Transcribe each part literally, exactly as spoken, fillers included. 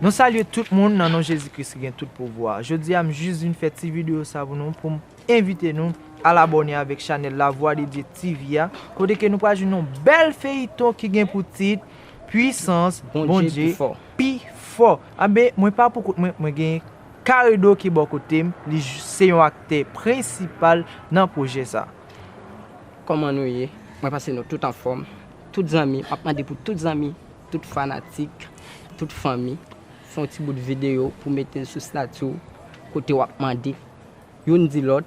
Nou salye tout moun nan non Jezi Kris ki gen tout pouvwa. Jodi a, m jis vin fè ti videyo sa pou nou, pou m envite nou al abòne avèk chanèl La Voix de Dieu T V a, kote ke nou pral jwenn yon bèl feyiton ki gen pou tit Pwisans Bondye pi fò. Anben, mwen pa pou kont mwen, mwen gen Karedo ki bò kote m, li se yon aktè prensipal nan pwojè sa. Kòman nou ye? Mwen panse nou tout anfòm. Tout zanmi, m ap mande pou tout zanmi, tout fanatik, tout fanmi, fè yon ti bout videyo pou mete l sou stati w, kote w ap mande youn di lòt,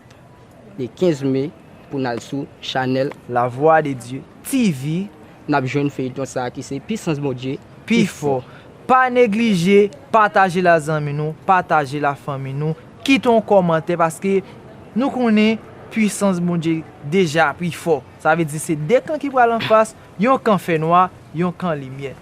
le kenz me, pou n al sou chanèl La Voix de Dieu T V, n ap jwenn feyiton sa a ki se Pwisans Bondye pi fò. Pa neglije pataje l a zanmi nou, pataje l a fanmi nou, kite yon kòmantè, paske nou konnen Pwisans Bondye deja pi fò. Sa vle di se de kan ki pral anfas, yon kan fènwa, yon kan limyè.